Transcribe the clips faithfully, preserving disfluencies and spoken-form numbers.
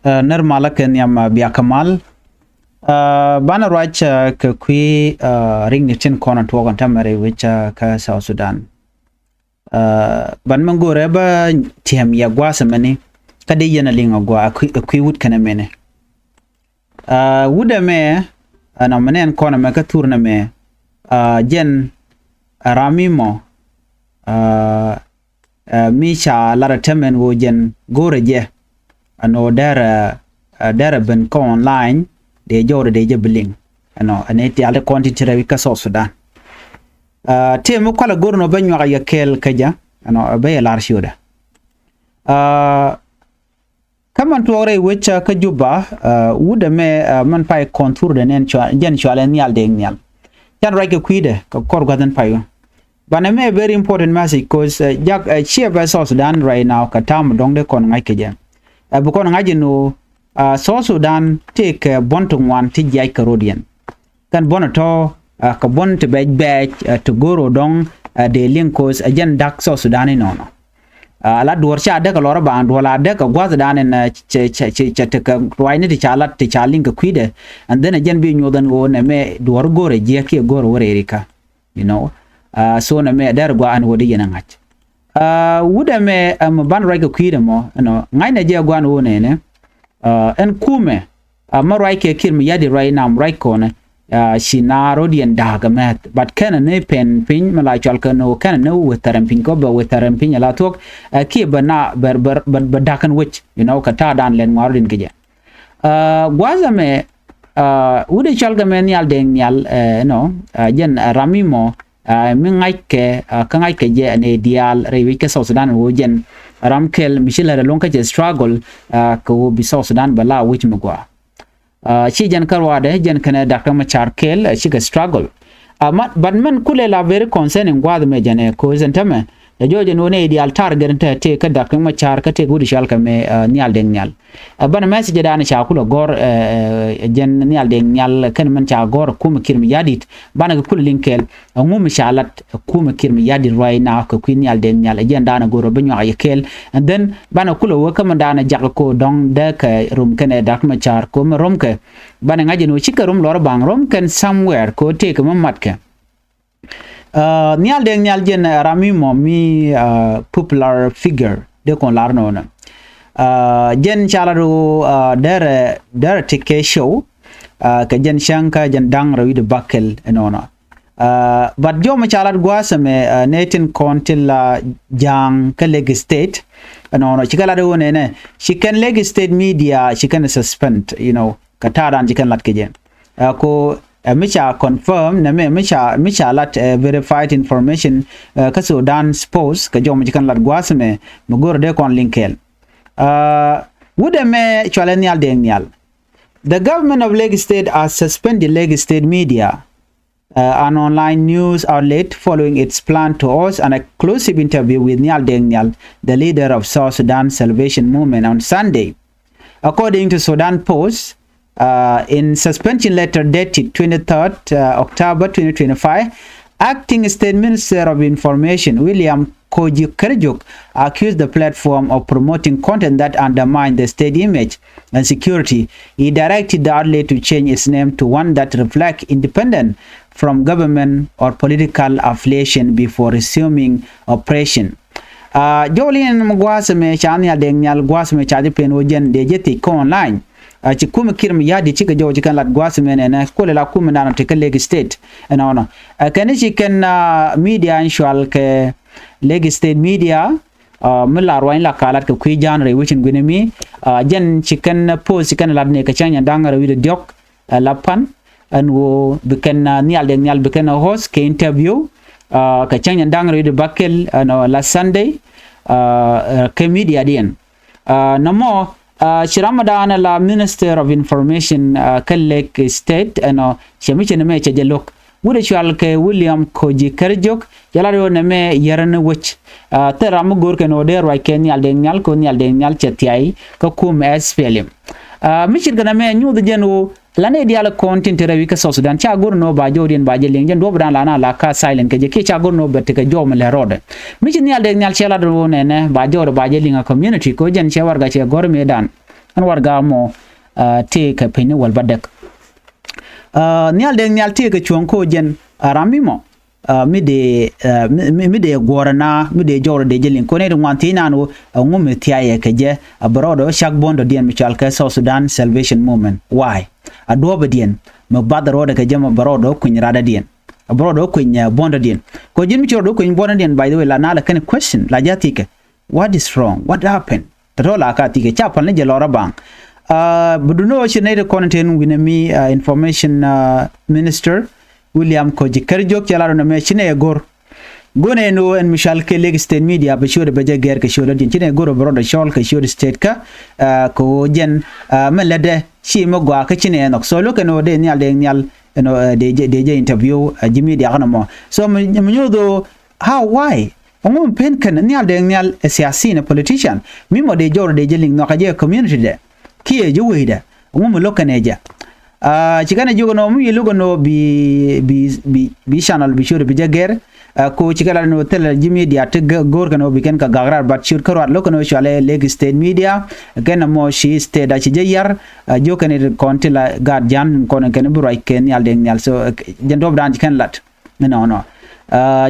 Ɛ, nɛr malä kɛ nhiam, ɛ, bia kɛ mal. Ɛ, banɛ ruac, ɛ, kɛ kui̱, ɛ, ri̱ŋni tin kɔn ɛ tuɔɔk ɛn täämɛ rɛy wec, ɛ, kä South Sudan. Ɛ, ban mɛ go̱rɛ bä tiɛm yɛ gua̱a̱th ɛmɛni kä dee yɛn a liŋ a gɔaa ɛ kui̱, ɛ kui̱ wut kɛnɛ mɛnɛ. Ɛ, wut ɛmɛ, ɛnɔ, mɛ nɛn kɔn ɛmɛ kä thur nɛmɛ, ɛ, jɛn ɛ ram mi mɔ, ɛ, ɛ, mi ca lat ɛ täämɛ ɛn ɣöö jɛn go̱rɛ jɛ ɛnɔ derɛ, ɛ, derɛ ben kä online, dee jɔwdɛ dee jɛ bi liŋ. Ɛnɔ, ɛn i̱ tial ti kɔn ti ti rɛwi kä South Sudan. Ɛ, tëë mi kualɛ go̱r ɛnɔ bä nyuak yɛ kɛɛl kä jɛ, ɛnɔ, ɛ bä yɛ lar ciötdɛ. Ɛ, kä man tuɔɔk rɛy wec, ɛ, kä Juba, ɛ, wut ɛmɛ, ɛ, man pay kɔn thurdɛ nɛn cua-, jɛn cualɛ Nhial Deng Nhial. Can ruac kɛ kui̱dɛ kɛ kɔr gua̱th ɛn pay wä. Banɛ mɛ very important message 'cause, ɛ, jak, ɛ, ciɛ bɛ South Sudan right now kɛ ta̱a̱m dɔ̱ŋ dee kɔn ŋa̱c kɛ jɛ. Ɛ, bi kɔn ŋa̱c ɛn ɣöö, ɛ, South Sudan tëëkɛ buɔ̱n ti ŋuan ti jiac kɛ rɔ̱diɛn. Kɛn buɔ̱n ɛ tɔ̱, ɛ, kɛ buɔ̱n ti bɛc bɛɛc, ɛ, ti go̱o̱r ɔ dɔ̱ŋ, ɛ, dee liŋ 'cause ɛ jɛn da̱k South Sudan inɔnɔ. Ɛ, la duɔ̱ɔ̱r ca däk ɛ lɔr ɛ baaŋ duɔ̱ɔ̱r la däk ɛ gua̱thdan ɛn, ɛ, cɛ, cɛ, cɛ, cɛ tekɛ ruacni ti ca lat ti ca liŋ kɛ kui̱dɛ. And then ɛ jɛn bi nyuɔth ɛn ɣöö nɛmɛ duɔ̱ɔ̱r go̱o̱r ɛ jiäk kiɛ go̱o̱r ɛ wä rɛɛri kä. You know. Ɛ, so nɛmɛ dɛr gua̱a̱ ɛn ɣöö dee yɛn ɛ ŋa̱c. Ɛ, wut ɛmɛ, ɛ, mɛ ban ruac kɛ kui̱dɛ mɔ, you know, ŋa̱cnɛ jɛ gua̱a̱ ɛn ɣöö nɛnɛ. Ɛ, ɛn kumɛ, ɛ, mɛ ruac kɛ Kiir Mayardit ruac nam ruac kɔnɛ, ɛ, ci na rɔ̱diɛn da̱a̱k ɛmɛth. But kɛnɛ ni pɛn piny mɛ la cual kɛ ni ɣöö kɛnɛ ni weth thɛrɛm piny kɛ bɛ weth thɛrɛm piny ala thuɔ̱k, ɛ, kiɛ bɛ na bɛ, bɛ, bɛ, bɛ da̱k kɛn wec, you know, kɛ ta̱a̱dan lɛn ŋua̱r rɔ̱diɛn kɛ jɛ. Ɛ, gua̱a̱th ɛmɛ, ɛ, wut ɛ cual kɛ mɛ Nhial Deng Nhial, ɛ, you know, ɛ, jɛn, ɛ, ram mi mɔ, ɛ, mi ŋa̱ckɛ, ɛ, kä ŋa̱ckɛ jɛ ɛn ɛ diaal rɛy wec kä South Sudan ɛn ɣöö jɛn ram kɛl mi ci lät ɛlɔ̱ŋ kä cɛ struggle, ɛ, kɛ ɣöö bi South Sudan bɛ la wec mi gɔaa. Ɛ, ci jɛn kä ruaadɛ jɛn kɛnɛ Doctor Machar kɛl, ɛ, cikɛ struggle. Ɛ, ma, but mɛn kulɛ la very concerning gua̱a̱th ɛmɛ jɛn ɛ 'cause ɛn tämɛ ɛ jɔɔc ɛn ɣöö nɛ ɛ diaal target ɛn te tëë kä Doctor Machar kä tëë kɛ wut ɛ cual kɛ mɛ, ɛ, Nhial Deng Nhial. Ɛ, banɛ message dan ca kulɛ gɔ̱r, ɛ, ɛ, jɛn Nhial Deng Nhial kɛn mɛn ca gɔ̱r ɛ kumɛ Kiir Mayardit, banɛ kɛ kulɛ liŋ kɛɛl. Ɛŋu mi ca lat ɛ kumɛ Kiir Mayardit right now kɛ kui̱ Nhial Deng Nhial, ɛ jɛn dan ɛ go̱r ɛ bi nyuak yɛ kɛɛl. And then banɛ kulɛ wä kä mɛn dan ɛ jak ɛ ko̱ dɔ̱ŋ dee kɛ rom kɛnɛ Doctor Machar ko̱ mɛ rom kɛ. Banɛ ŋa̱c ɛn ɣöö cikɛ rom lɔr ɛ baŋ rom kɛn somewhere ko̱ tëëkɛ mɛ matkɛ. Ɛ, Nhial Deng Nhial jɛn, ɛ, ram mi mɔ mi, ɛ, popular figure dee kɔn lar nɔnɔ. Ɛ, jɛn ca lat ɣöö, ɛ, derɛ, derɛ ti kɛ show, ɛ, kɛ jɛn cäŋ kä jɛn da̱ŋ rɛw wi̱cdɛ bäkɛl ɛnɔnɔ. Ɛ, but jɔmɛ ca lat gua̱a̱th ɛmɛ, ɛ, nɛ tin kɔn ti la ja̱a̱ŋ kä Lake State ɛnɔnɔ. Cikɛ lat ɣöö nɛnɛ ci kɛn Lake State media ci kɛn suspend, you know, kɛ ta̱a̱dan ci kɛn lat kɛ jɛ. Ɛ, ko, ɛ, mi ca confirm nɛmɛ mi ca, mi ca lat, ɛ, verified information, ɛ, kä Sudan Post kɛ jɔmɛ ci kɛn lat gua̱a̱th ɛmɛ mi go̱r dee kɔn liŋ kɛɛl. Ɛ, wut ɛmɛ cualɛ Nhial Deng Nhial. The government of Lake State has suspended Lake State media, uh, an online news outlet, following its plan to host an exclusive interview with Nhial Deng Nhial, the leader of South Sudan Salvation Movement, on Sunday. According to Sudan Post, uh, in suspension letter dated twenty-third, uh, October twenty twenty-five, Acting State Minister of Information William Kojo Kerejok accused the platform of promoting content that undermine the state image and security. He directed the outlet to change its name to one that reflect independent from government or political affiliation before resuming operation. Aa, jɔwli ɛn mɛ gua̱a̱th ɛmɛ ca Nhial Deng Nhial gua̱a̱th ɛmɛ ca jɛ pen wä jɛn dee jɛ thiec kä online. Aa, ci kumɛ Kiir Mayardit cikɛ jɔw ci kɛn lat gua̱a̱th ɛmɛ nɛnɛ kulɛ la kumɛ naan ti kä Lake State ɛnɔnɔ. Aa, kɛn ci kɛn, aa, media in cual kɛ Lake State media, aa, mi la ruany la ka lat kɛ kui̱ ja̱a̱n rɛy wecin guinɛ mi, aa, jɛn ci kɛn post ci kɛn lat ni kɛ cäŋ nyɛn da̱ŋ rɛw wi̱cdɛ diɔ̱k, aa, la pan ɛn ɣöö bi kɛn, aa, Nhial Deng Nhial bi kɛn host kɛ interview, aa, kɛ cäŋ nyɛn da̱ŋ rɛw wi̱cdɛ bäkɛl ɛnɔ la Sunday, aa, kɛ media diɛn. Aa, nɔmɔ, aa, ci ram mi da̱a̱n la Minister of Information, aa, kä Lake State ɛnɔ cɛ mi cɛ nɛmɛ cɛ jɛ lo̱k. Wut ɛ cual kɛ William Kojo Kerejok, cɛ lat ɣöö nɛmɛ yɛrɛ ni wec. Aa, thil ram mi go̱o̱r kɛn ɣöö dee ruac kɛ Nhial Deng Nhial kɛ ɣöö Nhial Deng Nhial cɛ thiay kä kum S P L M. Aa, mi cit kɛ nɛmɛ nyuuth jɛn ɣöö la nɛy diaal kɔn tin te rɛwi kä South Sudan ca go̱r ni ɣöö ba jɔwdiɛn ba jɛ liŋ jɛn duɔ̱ɔ̱pdan la na la ka silent kɛ jɛ kiɛ ca go̱r ni ɣöö bɛ tekɛ jɔw mi lɛ rɔɔdɛ. Mi ci Nhial Deng Nhial cɛ lat ɣöö nɛnɛ ba jɔwdɛ ba jɛ liŋ a community kɛ ɣöö jɛn cɛ warɛgak cɛ gɔ̱r mëëdan. Ɛn warɛga mɔ tëëkɛ piny ni wäl bädäk. Nhial Deng Nhial tëëkɛ cuɔ̱ŋ kä jɛn ram mi mɔ mi dee mi dee guɔ̱rä na mi dee jɔwrɛ dee jɛ liŋ kɔn i̱ ti ŋuan thiec naan ɣöö ɛŋu mi thiayɛ kɛ jɛ. A bɛ rɔɔdɛ ɣöö cak buɔ̱ndɔdiɛn mi cɔal kɛ South Sudan Salvation Movement. Why? A duɔ̱ɔ̱pɛdiɛn mi bath rɔɔdɛ kɛ jɛ mi bɛ rɔɔdɛ ɣöö kui̱ny radädiɛn. A bɛ rɔɔdɛ ɣöö kui̱ny buɔ̱ndɔdiɛn kɛ jɛn mi ci rɔɔdɛ ɣöö kui̱ny buɔ̱ndɔdiɛn, by the way, la naalɛ kɛn question la jɛ a thi̱kɛ, what is wrong, what happened? Tɔ̱tɔ̱ la ka thi̱kɛ ca päl ni jɛ lɔrä baŋ. Bi duundɛ ɣöö ci nɛy ti kɔn tin wi̱nɛ mi information minister William Kochi Kɛr Jok cɛ lat ɣöö nɛmɛ ci nɛy ɛ go̱r. Go̱r nɛy ni ɣöö ɛn mi cɔal kɛ Lake State Media bɛ ciötdɛ bɛ jɛ gɛr kɛ ciötdädiɛn, ci nɛy go̱r ɣöö bɛ rɔɔdɛ cɔl kɛ ciöt state kä kɛ ɣöö jɛn mi lätdɛ ci mi gɔaa kä ci nɛy ɛ nhɔk. So lo̱kɛ ni ɣöö dee Nhial Deng Nhial ɛnɔ dee jɛ interview ji̱ media kä nɔmɔ. So mi nyuuth ɣöö how, why? Ɛŋu mi pen kɛn Nhial Deng Nhial ɛ siasin, ɛ politician mi mɔ dee jɔwrɛ dee jɛ liŋ nhɔakä jɛ community dɛ kiɛ ji̱ wecdɛ? Ɛŋu mi lo̱k kɛn ɛ jɛ? Ci kɛn ɛ jiök ɛn ɣöö mi wi̱i̱ lo̱k ɛn ɣöö bi bi bi bi channel bi ciötdɛ bi jɛ gɛr. Ko ci kɛ lat ɛn ɣöö thilɛ ji̱ media ti go̱o̱r kɛn ɣöö bi kɛn kɛ gak raar, but ciöt kä ruat lo̱k kɛn ɣöö cɔalɛ Lake State Media. Kɛn ɛmɔ ci state a ci jɛ yar. Jiök kɛn ɛ kɔn ti la gaat ja̱a̱n kɔn kɛn bi ruac kɛ Nhial Deng Nhial. So jɛn duɔ̱ɔ̱pdan ci kɛn lat. Nɔnɔ.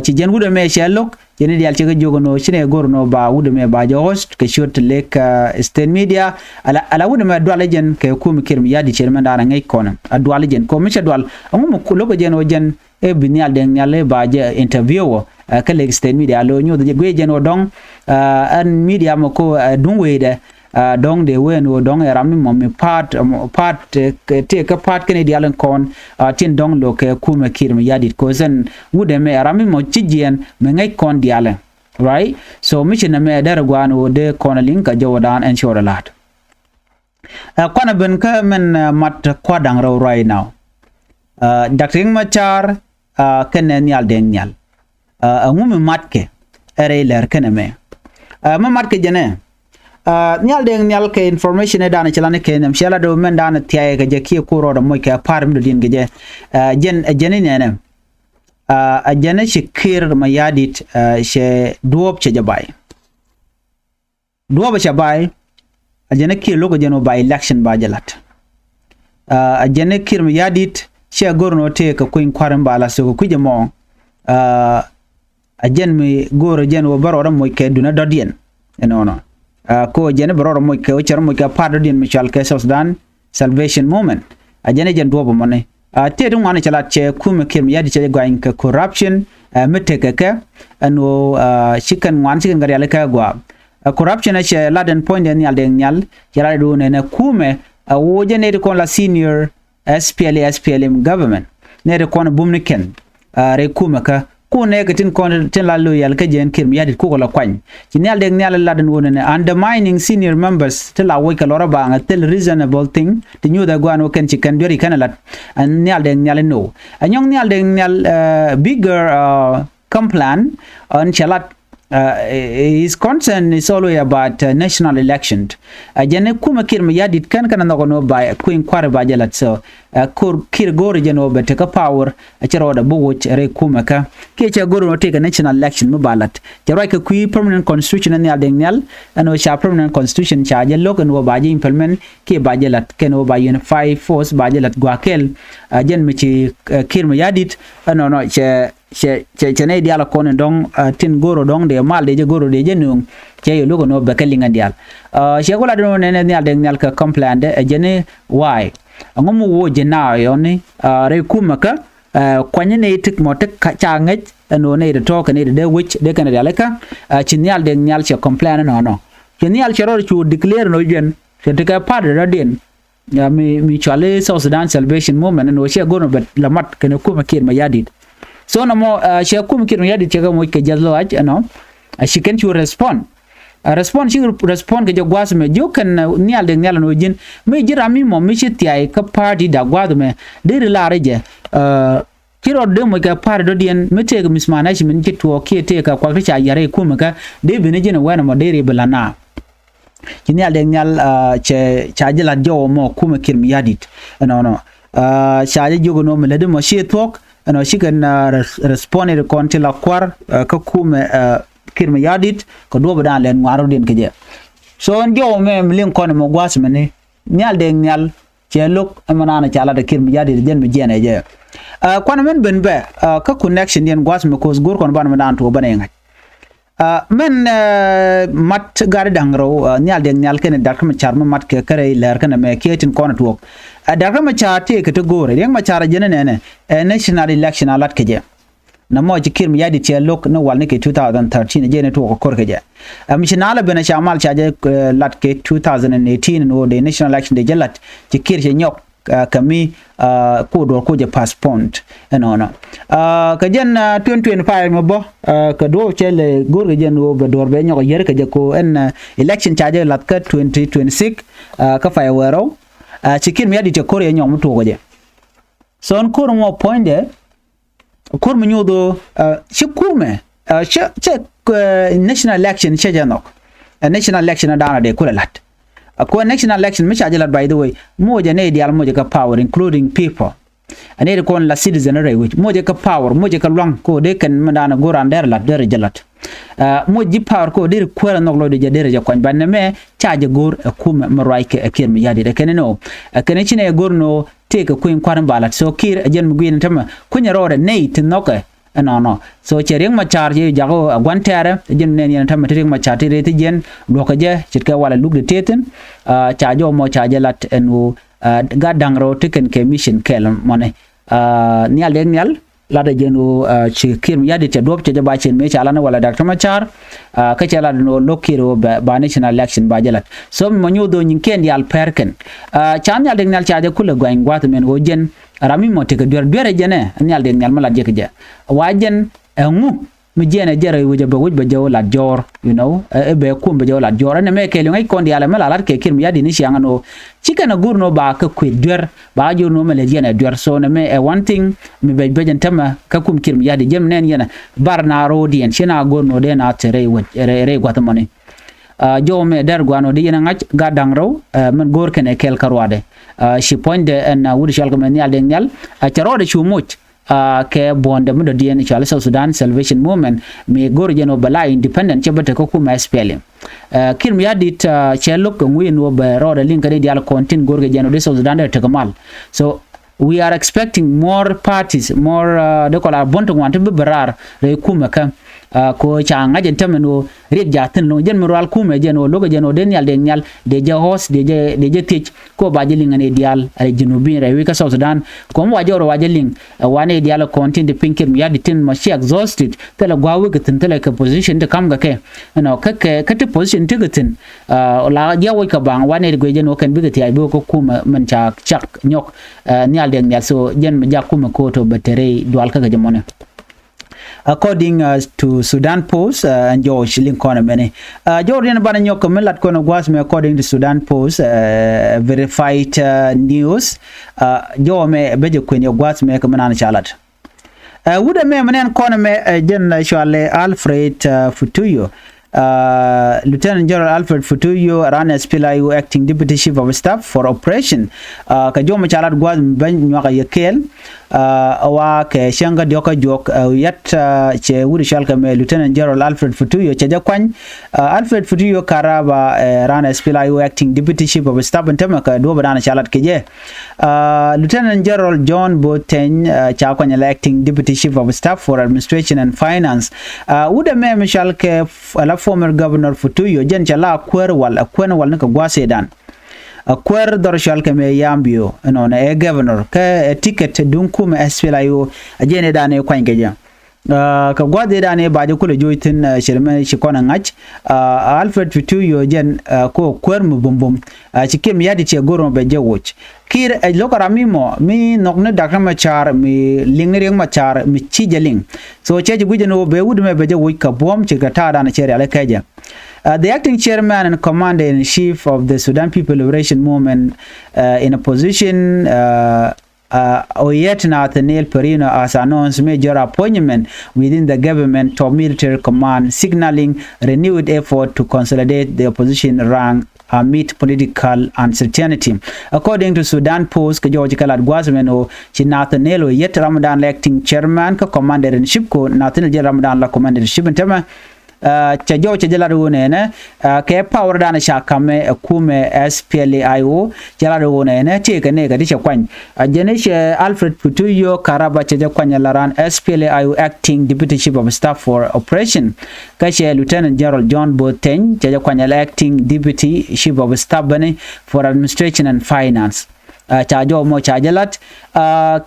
Ci jɛn wut ɛmɛ cɛ lo̱k, jɛn i̱ diaal cɛ kɛ jiök ɛn ɣöö ci nɛy go̱r ɛn ɣöö ba wut ɛmɛ ba jɛ host kɛ ciöt ti Lake State Media. Ala ala wut ɛmɛ dual i̱ jɛn kɛ kumɛ Kiir Mayardit, cɛ mɛn da̱a̱n ɛ ŋäc kɔn ɛ dual i̱ jɛn, kɛ ɣöö mi cɛ dual ɛŋu mi lo̱k ɛ jɛn ɣöö jɛn ɛ bi Nhial Deng Nhial ɛ ba jɛ interview ɛ kä Lake State Media. Lo nyuɔth jɛ guic jɛn ɣöö dɔ̱ŋ ɛn media mɔ ko ɛ duŋ wecdɛ. Dɔ̱ŋ dee wee ɛn ɣöö dɔ̱ŋ ɛ ram mi mɔ mi pa̱a̱t, pa̱a̱t tëë kä pa̱a̱t kɛn i̱ diaal in kɔn tin dɔ̱ŋ lo̱k kɛ kumɛ Kiir Mayardit, kɛ ɣöö ɛn wut ɛmɛ ɛ ram mi mɔ ci jiɛɛn mi ŋäc kɔn diaal in. Right? So mi ci nɛmɛ ɛ dɛr ɛ gua̱a̱n ɣöö dee kɔn ɛ liŋ kɛ jɔwdan ɛn ciötdɛ la̱a̱t. Ɛ kuanɛ ben kä mɛn mat kua̱r da̱ŋ rɛw right now. Doctor Riek Machar kɛnɛ Nhial Deng Nhial. Ɛŋu mi matkɛ ɛ rɛy lɛr kɛnɛ mɛ? Mi matkɛ jɛnɛ Nhial Deng Nhial kɛ information ɛ danɛ ci lan kɛ nhiam cɛ la dee mɛn danɛ thiayɛ kɛ jɛ kiɛ kur rɔɔdɛ moc kɛ pa̱a̱r mi dɔ̱diɛn kɛ jɛ. Jɛn ɛ jɛn i̱ nɛnɛ. Ɛ jɛn i̱ ci Kiir Mayardit cɛ duɔ̱ɔ̱p cɛ jɛ bay. Duɔ̱ɔ̱pɛ cɛ bay. Ɛ jɛn ɛ Kiir lo̱k ɛ jɛn ɣöö ba election ba jɛ la̱t. Ɛ jɛn ɛ Kiir Mayardit cɛ go̱r ɛn ɣöö tëëkɛ kui̱ny kua̱r in ba la̱t thok ɛ kui̱c ɛmɔ. Ɛ jɛn mi go̱r ɛ jɛn ɣöö bä rɔɔdɛ moc kɛ duŋdɛ dɔ̱diɛn. Ɛnɔnɔ. Ɛ kɛ ɣöö jɛn ɛ bä rɔɔdɛ moc kɛ ɣöö cɛ rɔ moc kɛ pa̱a̱t dɔ̱diɛn mi cɔal kɛ South Sudan Salvation Movement. Ɛ jɛn ɛ jɛn duɔ̱ɔ̱pɛ mɔni. Tëë ti ŋuan cɛ lat cɛ kumɛ Kiir Mayardit cɛ jɛ gɔany kɛ corruption mi tekɛ kɛ ɛn ɣöö ci kɛn ŋuan ci kɛn kɛ rialikä gua̱a̱. Corruption ɛ cɛ lat ɛn puɔ̱nydɛ Nhial Deng Nhial cɛ lat ɛ duun ɛn ɛ kumɛ ɛ ɣöö jɛ nɛy ti kɔn la senior SPLA, SPLM government, nɛy ti kɔn ɛ bum ni kɛn rɛy kumɛ kä. Kun nɛɛkɛ tin kɔn tin la loyal kä jɛn Kiir Mayardit kukɛ la kuany. Ci Nhial Deng Nhial lat ɛn ɣöö nɛnɛ undermining senior members ti la woc kɛ lɔrä baŋ ɛ thil reasonable thing ti nyuuth ɛ gua̱a̱n ɣöö kɛn ci kɛn duer i̱ kɛn ɛ lat. Ɛn Nhial Deng Nhial ɛn ɣöö ɛ nyɔk Nhial Deng Nhial bigger complain ɛn cɛ lat. His concern is always about national election. Ɛ jɛn ɛ kumɛ Kiir Mayardit kɛn kɛn ɛ nhɔk ɛn ɣöö ba kui̱ny kua̱r ba jɛ lat. So Kiir go̱o̱r jɛn ɣöö bɛ tekɛ power. Ɛ cɛ rɔɔdɛ bi woc rɛy kumɛ kä kiɛ cɛ go̱r ɛn ɣöö tëëkɛ national election mi ba la̱t. Cɛ ruac kɛ kui̱ permanent constitution ɛ Nhial Deng Nhial ɛn ɣöö ca permanent constitution ca jɛ lo̱k ɛn ɣöö ba jɛ implement kiɛ ba jɛ la̱t kɛn ɣöö ba unified force ba jɛ la̱t gua̱a̱th kɛl. Ɛ jɛn mi ci Kiir Mayardit ɛnɔnɔ cɛ cɛ cɛ cɛ nɛy diaal kɔn in dɔ̱ŋ tin go̱r ɣöö dɔ̱ŋ dee mal dee jɛ go̱r ɣöö dee jɛ nööŋ. Cɛ yɛ lo̱k ɛn ɣöö bɛ kɛ liŋ ɛn diaal. Cɛ ku lat ɛn ɣöö nɛnɛ Nhial Deng Nhial kɛ complain dɛ ɛ jɛn i̱ why? Ɛŋu mi woc jɛ na yɔni rɛy kumɛ kä kuany ni nɛy ti mɔ ti ca ŋäc ɛn ɣöö nɛy ti tɔ̱ kɛ nɛy ti dee wec dee kɛn rialikä. Ci Nhial Deng Nhial cɛ complain ɛnɔnɔ. Ci Nhial cɛ rɔɔdɛ cu declare ɛn ɣöö jɛn cɛ tekɛ pa̱a̱t dɔ̱diɛn mi mi cɔal i̱ South Sudan Salvation Movement ɛn ɣöö cɛ go̱r ɛn ɣöö bɛ la mat kɛnɛ kumɛ Kiir Mayardit. So nɔmɔ cɛ kumɛ Kiir Mayardit cɛ kɛ moc kɛ jiath lɔaac ɛnɔ. Ci kɛn cu respond. Ɛ respond ci respond kɛ jɛ gua̱a̱th mɛ jiök kɛn Nhial Deng Nhial ɛn ɣöö ji̱n mi ji̱ ram mi mɔ mi ci thiay kä party da gua̱a̱th mɛ deri lar i̱ jɛ. Ci rɔɔdɛ moc kɛ pa̱a̱t dɔ̱diɛn mi tëëkɛ mismanagement ci tuɔɔk kiɛ tëëkɛ kuak ti ca yar i̱ kumɛ kä dee ben i̱ ji̱n ɛ wɛn ɛmɔ deri bi la na. Ci Nhial Deng Nhial cɛ ca ji̱ la̱t jɔw ɛmɔ kumɛ Kiir Mayardit ɛnɔnɔ. Ca jɛ jiök ɛn ɣöö mi lätdi mɔ ci thuɔ̱k ɛn ɣöö ci kɛn respond i̱ kɔn ti la kua̱r kä kumɛ Kiir Mayardit kɛ duɔ̱ɔ̱pdan lɛn ŋuan rɔ̱diɛn kɛ jɛ. So ɛn jɔw ɛmɛ mi liŋ kɔn ɛmɔ gua̱a̱th mɛni. Nhial Deng Nhial cɛ lo̱k ɛmɛ naan ca lat ɛ Kiir Mayardit jɛn mi jiɛn ɛ jɛ. Ɛ, kuanɛ mɛn ben bɛ, ɛ, kä connection diɛn gua̱th mi ko̱th go̱r kɔn banɛ mi daan tuɔɔk banɛ ŋa̱c. Ɛ, mɛn, ɛ, mat gat da̱ŋ rɛw, ɛ, Nhial Deng Nhial kɛnɛ Doctor Machar mi mat kɛ kärɛ ilɛr kɛnɛ mɛ kiɛ tin kɔn tuɔɔk. Ɛ, Doctor Machar tëëkɛ ti go̱o̱rɛ, Riek Machar jɛn nɛnɛ ɛ national election a lat kɛ jɛ. Nɛ mɔ ci Kiir Mayardit cɛ lo̱k ni wal ni kɛ two thousand thirteen, jɛ ni tuɔɔk kɛ ko̱r kɛ jɛ. Ɛ, mi ci naalɛ ben ɛ ca mal ca jɛ, ɛ, lat kɛ two thousand eighteen ni wä dee national election dee jɛ lat, ci Kiir cɛ nyɔk, ɛ, kɛ mi, ɛ, ku duɔr ku jɛ postponed ɛnɔnɔ. Ɛ, kɛ jɛn, ɛ, twenty twenty-five mi bä, ɛ, kɛ duɔɔk cɛ lɛ go̱r kɛ jɛn wä bɛ duɔr bɛ nyɔk a yär kɛ jɛ ko ɛn, ɛ, election ca jɛ lat kä twenty twenty-six, ɛ, kä pay wɛɛrɔ. Ɛ, ci Kiir Mayardit cɛ ko̱r yɛ nyɔk mi tuɔɔk kɛ jɛ. So ɛn ko̱r ŋuɔ puɔ̱nydɛ, ko̱r mi nyuuth ɣöö, ɛ, ci kumɛ, ɛ, cɛ, cɛ, ɛ, national election cɛ jɛ nhɔk. Ɛ, national election ɛ daanɔ dee kulɛ la̱t. Ɛ, kuɛ national election mi ca jɛ la̱t, by the way, moc ɛ nɛy diaal moc ɛ kä power, including people. Ɛ nɛy ti kɔn la citizen rɛy wec, moc ɛ kä power, moc ɛ kä lua̱ŋ, ko dee kɛn mi daanɔ go̱r an derɛ la̱t, derɛ jɛ la̱t. Ɛ, moc ji̱ power ko deri kuäär ɛ nhɔk lɔcdɛ jɛ, deri jɛ kuany, but nɛmɛ ca jɛ go̱r ɛ kumɛ mi ruac kɛ ɛ Kiir Mayardit. Ɛ kɛn ni nɔ, ɛ kɛn ni ci nɛ go̱r nɔ tëëkɛ kui̱n kua̱r in ba la̱t. So Kiir ɛ jɛn mi gui̱n tämɛ kui̱nyɛ rɔɔdɛ nɛy ti nhɔkɛ ɛnɔnɔ. So cɛ Riek Machar cɛ jak ɛ gua̱n tɛɛrɛ, ɛ jɛn mi nɛn yɛn tämɛ ti Riek Machar ti rɛy ti jiɛn luɔ̱kɛ jɛ ce̱tkɛ walɛ luk di tëë thi̱n. Ɛ, ca jɔw mɔ ca jɛ la̱t ɛn ɣöö, ɛ, gat da̱ŋ rɛw ti kɛn kɛ mission kɛɛl mɔni. Ɛ, Nhial Deng Nhial latdɛ jɛn ɣöö, ɛ, ci Kiir Mayardit cɛ duɔ̱p cɛ jɛ ba cin mëë ca lan walɛ Doctor Machar, ɛ, kä cɛ lat ɛn ɣöö lo̱k Kiir ɣöö bɛ, ba national election ba jɛ lat. So mi mɔ nyuuth ɣöö nyiŋkiɛn diaal pɛr kɛn. Ɛ, ca Nhial Deng Nhial ca jɛ kulɛ guany gua̱th mɛn ɣöö jɛn ram mi mɔ tekɛ duer, duer ɛ jɛn ɛ Nhial Deng Nhial mi lat jɛ kɛ jɛ. Wa jɛn ɛŋu mi jiɛn ɛ jɛ rɛy wec ɛ bɛ wec bɛ jɛ wä lat jɔɔr, you know, ɛ, ɛ bɛ kum bɛ jɛ wä lat jɔɔr. Ɛn ɛmɛ kɛɛl ŋäc kɔn diaal ɛmɛ la lat kɛ Kiir Mayardit ni ciaŋ ɛn ɣöö ci kɛn ɛ go̱r nɔ ba kɛ kui̱ duer, ba jɛ wä nɔ mɛ lɛ jiɛn ɛ duer. So nɛmɛ ɛ one thing mi bɛc bɛc ɛn tämɛ kä kum Kiir Mayardit jɛn mi nɛn yɛn ɛ bar na ro̱o̱diɛn ci na go̱r nɔ dee na thil rɛy wec, rɛy, rɛy gua̱th mɔni. Ɛ, jɔw mɛ dɛr gua̱n ɔ di yɛn ɛ ŋa̱c gat da̱ŋ rɛw, ɛ, mɛn go̱o̱r kɛnɛ kɛɛl kä ruaadɛ. Ɛ, ci puɔ̱nydɛ ɛn, ɛ, wut cɔal kɛ mɛ Nhial Deng Nhial. Ɛ, cɛ rɔɔdɛ cu moc, ɛ, kɛ buɔ̱ndɛ mi dɔ̱diɛn cɔal South Sudan Salvation Movement, mi go̱o̱r jɛn ɔ bɛ la independent cɛ bä te kä kumɛ S P L M. Ɛ, Kiir Mayardit, ɛ, cɛ lo̱k kɛ ŋui̱n wä bɛ rɔɔdɛ liŋ kɛ di diaal kɔn tin go̱o̱r kɛ jɛn ɔ di South Sudan dee tekɛ mal. So, we are expecting more parties, more, uh, de kɔla buɔ̱n ti ŋuan ti bi bi raar rɛy kumɛ kä. Uh, ko ca ŋa̱c ɛn tämɛ ni ɣöö riet jaathin lo̱ŋ jɛn mi rual kumɛ jɛn ɣöö lo̱kɛ jɛn ɣöö dee Nhial Deng Nhial dee jɛ host dee jɛ, dee jɛ thiec ko ba jɛ liŋ ɛn i̱ diaal rɛy Junubin rɛy wi̱c kä South Sudan. Kɔm wa jɔr wa jɛ liŋ, uh, wa ni i̱ diaal kɔn tin di piny Kiir Mayardit tin mɔ ci exhausted, thilɛ gua̱a̱ wek kɛ thi̱n, thilɛ kɛ position ti ka̱m kɛ kɛ. Ɛnɔ kä kɛ kä ti position ti kɛ thi̱n, uh, la jiaw wec kɛ baŋ wa ni i̱ guic jɛn ɣöö kɛn bikɛ thiac bikɛ kä kumɛ mɛn ca cak nyɔk. Ɛ, Nhial Deng Nhial. So jɛn mi jak kumɛ ko̱o̱t ɔ bɛ te rɛy dual kä kɛ jɛ mɔnɛ. According, uh, to Sudan Post, uh, ɛn jɔɔc liŋ kɔn ɛmɛni. Uh, jɔɔc diɛn banɛ nyɔk kɛ mi lat kɔn ɛ gua̱a̱th mɛ, according to Sudan Post, uh, verified, uh, news. Uh, jɔɔc mɛ bɛ jɛ kuɛn yɛ gua̱a̱th mɛ kɛ mi nan ca lat. Uh, wut ɛmɛ mi nɛn kɔn ɛmɛ, uh, jɛn, uh, cɔalɛ Alfred, uh, Futuyo. Uh, Lieutenant General Alfred Futuyo, ran S P L A I O Acting Deputy Chief of Staff for Operation. Uh, kɛ jɔw mɛ ca lat gua̱a̱th mi bä nyuak a yɛ kɛɛl. Uh, wa kɛ cäŋ kä diɔ̱k kä juɔk, uh, yat, uh, cɛ wut cɔal kɛ mɛ Lieutenant General Alfred Futuyo cɛ jɛ kuany. Uh, Alfred Futuyo Karaba, uh, ran S P L A I O Acting Deputy Chief of Staff in tämɛ kɛ duɔ̱ɔ̱p dan ca lat kɛ jɛ. Uh, Lieutenant General John Boteny, uh, ca kuany la Acting Deputy Chief of Staff for Administration and Finance. Uh, wut ɛmɛ mi cɔal kɛ f-, ala former Governor Futuyo, jɛn cɛ la kuäär wal, a kuäär wal ni kɛ gua̱a̱th ëëdan. A kuäär dhɔr cɔal kɛ mɛ Yambio, ɛnɔnɔ ɛ governor, kɛ ɛ ticket duŋ kumɛ S P L A I O, a jɛn ëëdan ɛ kuany kɛ jɛ. Uh, kɛ gua̱a̱th ëëdan ëë ba jɛ kulɛ joc thi̱n, uh, cɛ mɛ ci kɔn ɛ ŋa̱c, uh, Alfred Futuyo jɛn, uh, ko kuäär mi bumbum. Uh, ci Kiir Mayardit cɛ go̱r mɔ bɛ jɛ woc. Kiir, uh, lo̱k ram mi mɔ, mi nhɔk ni Doctor Machar, mi liŋ ni Riek Machar, mi ci jɛ liŋ. So cɛ ci guic ɛn ɣöö bɛ wut mɛ bɛ jɛ woc kɛ buɔ̱m ce̱tkɛ ta̱a̱dan cɛ rial ɛ kɛcɛ. Uh, the acting chairman and commander in chief of the Sudan People Liberation Movement, uh, in opposition, uh, Uh, Oyet Nathaniel Perino has announced major appointment within the government top military command, signaling renewed effort to consolidate the opposition rank amid political uncertainty. According to Sudan Post, kɛ jɔɔc kɛ lat gua̱a̱th mɛn ɣöö ci Nathaniel Oyet Ramadan la acting chairman kä commander in chief ko Nathaniel Oyet Ramadan la commander in chief in tämɛ. Cɛ jɔw cɛ jɛ lat ɣöö nɛnɛ kɛ power dan ca kamɛ ɛ kumɛ S P L A I O, cɛ lat ɣöö nɛnɛ tëëkɛ nɛɛkɛ ti cɛ kuany. Jɛn i̱ cɛ Alfred Putuyo Karaba cɛ jɛ kuany ɛ la ran S P L A I O acting deputy chief of staff for operation. Kä cɛ Lieutenant General John Botheny cɛ jɛ kuany ɛ la acting deputy chief of staff bäni for administration and finance. Ca jɔw mɔ ca jɛ lat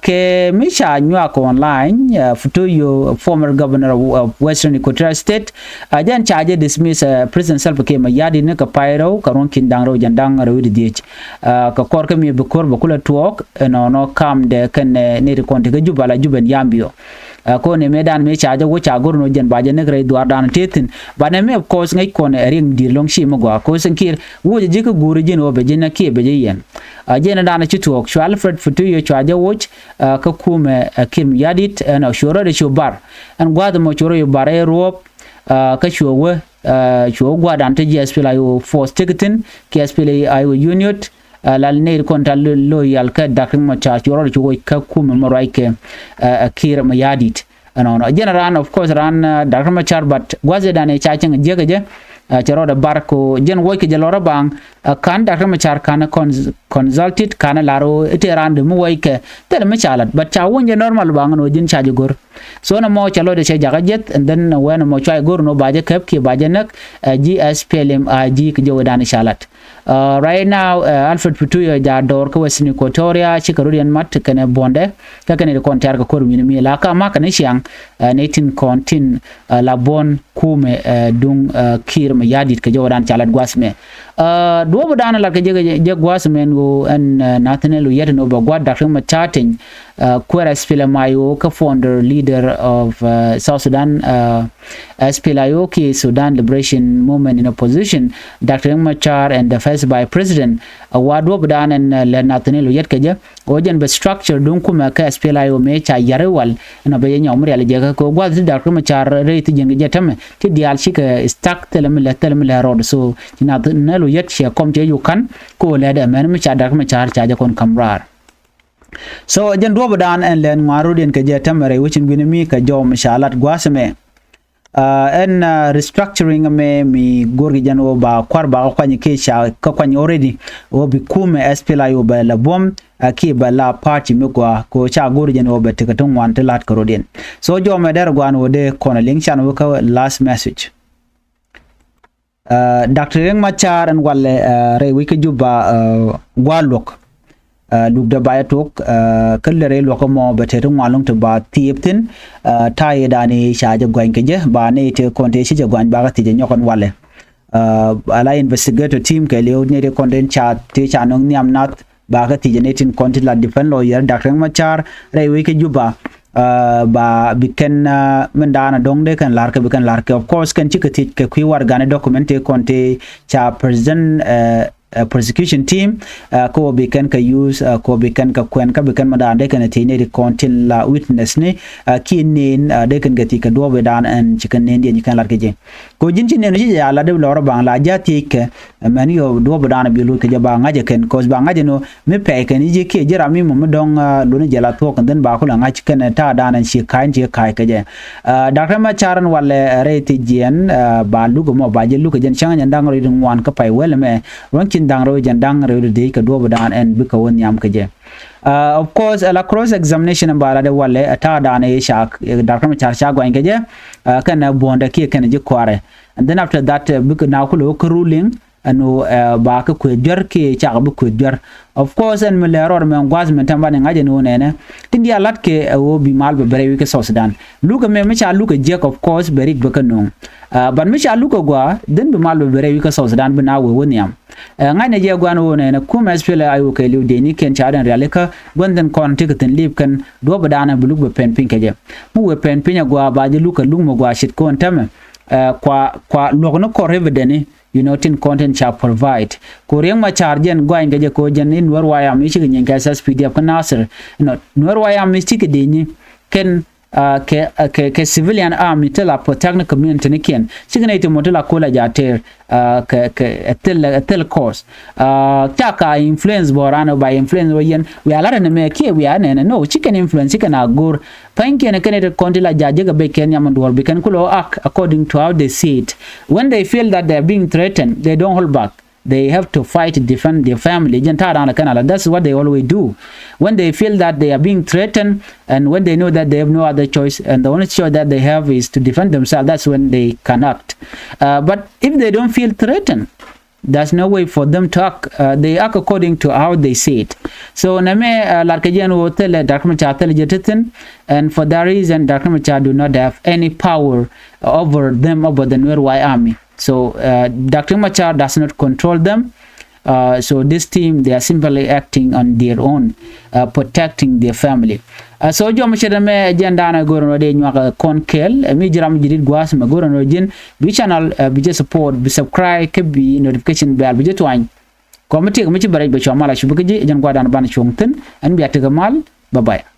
kɛ mi ca nyuak online, Putuyo, former governor of Western Equatoria State, jɛn ca jɛ dismiss President Salva Kiir Mayardit ni kɛ pay rɛw kɛ ruɔ̱n ki̱n da̱ŋ rɛw jɛn da̱ŋ rɛw wi̱cdɛ dhieec. Kɛ kɔr kä mi bi ko̱r bɛ kulɛ tuɔɔk ɛnɔnɔ kamdɛ kɛn ni ti kɔn ti kä Juba la Juba ɛn Yambio. Kɔn ni mëëdan mëë ca jɛ wä ca go̱r nɔ jɛn ba jɛ näk rɛy dhuaardan tëë thi̱n. Banɛ mi of course ŋäc kɔn ɛ riɛk mi di̱i̱r lɔ̱ŋ ci mi gɔaa, kɔs ɛn Kiir wä jɛ ji̱ kä guuri ji̱n wä bɛ ji̱ näk kiɛ bɛ ji̱ yɛn. Jɛn dan ci tuɔɔk cua Alfred Putuyo cua jɛ woc kä kumɛ Kiir Mayardit ɛn cuɛ rɔɔdɛ cu bar. Ɛn gua̱a̱th ɛmɔ cuɛ rɔɔdɛ cu bar ɛ ruɔ̱ɔ̱p kä cuɛ wä cuɛ wä gua̱a̱th dan te ji̱ S P L A I O force tekɛ thi̱n kiɛ S P L A I O unit. Lal nɛy ti kɔn ta loyal kä Dak Riek Machar cuɛ rɔɔdɛ cu woc kä kumɛ mɔ ruac kɛ Kiir Mayardit. Ɛnɔnɔ jɛn raan, of course, raan Dak Riek Machar, but gua̱th ëëdan ëë ca cieŋ jiäkä jɛ cɛ rɔɔdɛ bar ko jɛn wuɔckɛ jɛ lɔrä baŋ. Ka̱n Dak Riek Machar ka̱n consulted, ka̱n lar ɣöö i̱ tëë raan dee mi wuɔckɛ thilɛ mi ca lat, but ca wuny jɛ normal baŋ ɛn ɣöö ji̱n ca jɛ go̱r. So nɔmɔ cɛ lɔcdɛ cɛ jakä jiɛth, and then wɛn nɔmɔ cua jɛ go̱r ɛn ɣöö ba jɛ käp kiɛ ba jɛ näk. Ji̱ S P L M I G kɛ jɛ wecdan ca lat. Right now Alfred Putuyo ja dɔɔr kä Western Equatoria, cikɛ rut yɛn mat kɛnɛ buɔ̱ndɛ kä kɛnɛ ti kɔn tɛ̈r kɛ ko̱r wi̱ni mi la ka ma̱k kɛn i̱ ciaŋ nɛy tin kɔn tin la buɔ̱n kumɛ duŋ Kiir Mayardit kɛ jɔwdan ca lat gua̱th mɛ. Duɔ̱ɔ̱pdan lat kɛ jɛ gua̱th mɛ ɛn ɣöö ɛn Nathaniel Oyet ɛn ɣöö bɛ gua̱th Dak Riek Machar teny, kuɛɛr S P L M I O kä founder leader of South Sudan, S P L I O kiɛ Sudan Liberation Movement in opposition, Dak Riek Machar and the first vice president. Wa duɔ̱ɔ̱pdan ɛn lɛ Nathaniel Oyet kɛ jɛ ɣöö jɛn bɛ structure duŋ kumɛ kä S P L I O mëë ca yar i̱ wal ɛn ɔ bɛ jɛ nyɔk mi rial jɛ kä kɛ ɣöö gua̱th ti Dak Riek Machar rɛy thi jiɛn kɛ jɛ tämɛ ti diaal cikɛ stuck thilɛ mi lɛ thilɛ mi lɛ rɔɔd. So ci Nathaniel Oyet ciɛ kɔm ciɛ yuk ka̱n kɛ ɣöö lɛ dɛ mɛn mi ca Dak Riek Machar ca jɛ kɔn ka̱m raar. So jɛn duɔ̱ɔ̱pdan ɛn lɛn ŋuan rut yɛn kɛ jɛ tämɛ rɛy wecin wi̱ni mi kɛ jɔw mi ca lat gua̱a̱th ɛmɛ. Ɛn restructuring ɛmɛ mi go̱rki jɛn ɣöö ba kua̱r ba kä kuany kiɛ ca kä kuany already ɣöö bi kumɛ S P L I O bɛ la buɔ̱m kiɛ bɛ la party mi gɔaa kɛ ɣöö ca go̱rki jɛn ɣöö bɛ tekɛ ti ŋuan ti la̱t kɛ rot yɛn. So jɔw mɛ dɛr gua̱a̱n ɣöö dee kɔn a liŋ can ɣöö kä last message. Dak Riek Machar ɛn walɛ rɛy wec kä Juba gua̱a̱ luɔ̱k. Luk dee ba jɛ tok kä lɛ rɛy luɔ̱k ɛmɔ bɛ te ti ŋuan lo̱ŋ ti ba thiëëp thi̱n. Ta̱yɛ dan i̱ ca jɛ gua̱ny kɛ jɛ ba nɛy tëë kɔn tëë ci jɛ gua̱ny ba kä thiec jɛ nyɔk ɛn walɛ. Ala investigator team kɛ liw nɛy tëë kɔn tëë ca tëë ca nöŋ nhiam nath ba kä thiec jɛ nɛy tin kɔn ti la defend lawyer Dak Riek Machar rɛy wec kä Juba. Ba bi kɛn mindan a dɔ̱ŋ dee kɛn la̱r kɛ bi kɛn la̱r kɛ, of course, kɛn cikɛ thiec kɛ kui̱ warɛgani document tëë kɔn tëë ca president prosecution team. Kä wä bi kɛn kɛ use kä wä bi kɛn kɛ kuɛn kä bi kɛn mindan dee kɛn thiec nɛy ti kɔn tin la witness ni kiɛ neen dee kɛn kɛ thiec kɛ duɔ̱ɔ̱p idan ɛn ci kɛn neen diɛn ci kɛn lat kɛ ji̱. Kɛ wä ji̱n ci neen ci jɛ a lat dee bi lɔr baŋ la ja̱ thiec kɛ mɛn yɔ duɔ̱ɔ̱p idan bi loc kɛ jɛ ba ŋa̱c ɛ kɛn, cause ba ŋa̱c ɛ nɔ mi pɛy kɛn i̱ ji̱ kiɛ ji̱ ram mi mɔ mi dɔ̱ŋ luni jɛ la thuɔ̱k, and then ba kulɛ ŋa̱c kɛn ta̱a̱ dan ɛn ci ka̱ny ci ka̱ny kɛ jɛ. Dak Riek Machar ɛn walɛ rɛy thi jiɛn ba luk ɛmɔ ba jɛ luk ɛ jɛn cäŋ jɛn da̱ŋ rɛw di ŋuan kä pay wɛl ɛmɛ ruɔ̱n ki̱n da̱ŋ rɛw jɛn da̱ŋ rɛw di dec kɛ duɔ̱ɔ̱p dan ɛn bikɛ wä nhiam kɛ jɛ. Of course ala cross examination ɛn ba la dee walɛ ɛ ta̱a̱ dan ɛ ca Dak Riek Machar ca guany kɛ jɛ kɛn ɛ buɔ̱ndɛ kiɛ kɛn ɛ ji̱ kuaarɛ. And then after that bikɛ na kulɛ wä kä ruling ɛn ɣöö ba kä kueth juär kiɛ cakɛ bi kueth juär. Of course ɛn mi lɛ rɔɔd mɛ gua̱th mɛ tɛm banɛ ŋa̱c ɛn ɣöö nɛnɛ tin diaal la̱t kɛ ɛ ɣöö bi mal bɛ bɛ rɛy wi̱i̱ kä South Sudan. Lukɛ mɛ mi ca lukɛ jiäk, of course, bɛ rik bɛ kä nuŋ. But mi ca lukɛ gua̱a̱ dhin bi mal bɛ bɛ rɛy wi̱i̱ kä South Sudan bi na wee wä nhiam. Ŋa̱cnɛ jɛ gua̱n ɣöö nɛnɛ kumɛ S P L A I O kɛ li̱w dee ni kɛn ca dɛn rialikä gua̱n thi̱n kɔn ti kɛ thi̱n li̱p kɛn duɔ̱p ɛ da̱a̱n ɛ bi luk bɛ pɛn piny kɛ jɛ. Mi wee pɛn piny ɛ gua̱a̱ ba jɛ lukɛ luk mɛ gua̱a̱ ce̱tkɛ ɣöö ɛn täämɛ kua kua luɔ̱k ni kɔr evident ni. You know, tin kɔn tin ca provide. Ku Riek Machar jɛn guany kɛ jɛ ko jɛn in Nuer White Army cikɛ nyin kɛ S S P D F kä Nasir. You know, Nuer White Army cikɛ di nyi kɛn uh, kɛ, uh, kɛ, kɛ civilian army ti la protect ni community ni kiɛn. Cikɛ nɛy ti mɔ ti la kol a ja tɛr, uh, kɛ, kɛ, ɛ thil, ɛ thil cause. Uh, ca ka influence bɔ ran, ba influence bɔ yɛn. Wiaa lar ni mɛ kiɛ wiaa nɛnɛ. No, cikɛn influence, cikɛn a go̱r. Pa̱ny kiɛn kɛn it kɔn ti la ja jek a bɛ kɛn yam duɔl bi kɛn kulo act according to how they see it. When they feel that they are being threatened, they don't hold back. They have to fight to defend their family. Jɛn ta̱a̱ da̱a̱n kɛn ala. That's what they always do. When they feel that they are being threatened and when they know that they have no other choice and the only choice that they have is to defend themselves, that's when they can act. Uh, but if they don't feel threatened, there's no way for them to act. Uh, they act according to how they see it. So nɛ mɛ, uh, lar kɛ jɛn wä thilɛ Doctor Machar thilɛ jɛ ti thin, and for that reason Doctor Machar do not have any power over them, over the Nuer White Army. So uh, Doctor Machar does not control them. Uh, so this team, they are simply acting on their own, uh, protecting their family. Uh, so jɔm cɛ dɛ mɛ agenda na goron wä dee nyuak, uh, kɔn kɛl, uh, mi jiram jidit guas mɛ goron wä jin bi channel, uh, bi jɛ support, bi subscribe, kɛ bi notification bell bi jɛ tuany. Kɔm mi tiek mi ci bɛ rɛc bɛ cua mal a cup kɛ ji̱, jɛn guadan ban cuɔ̱ŋ thi̱n. Ɛn bia tekɛ mal. Bye bye.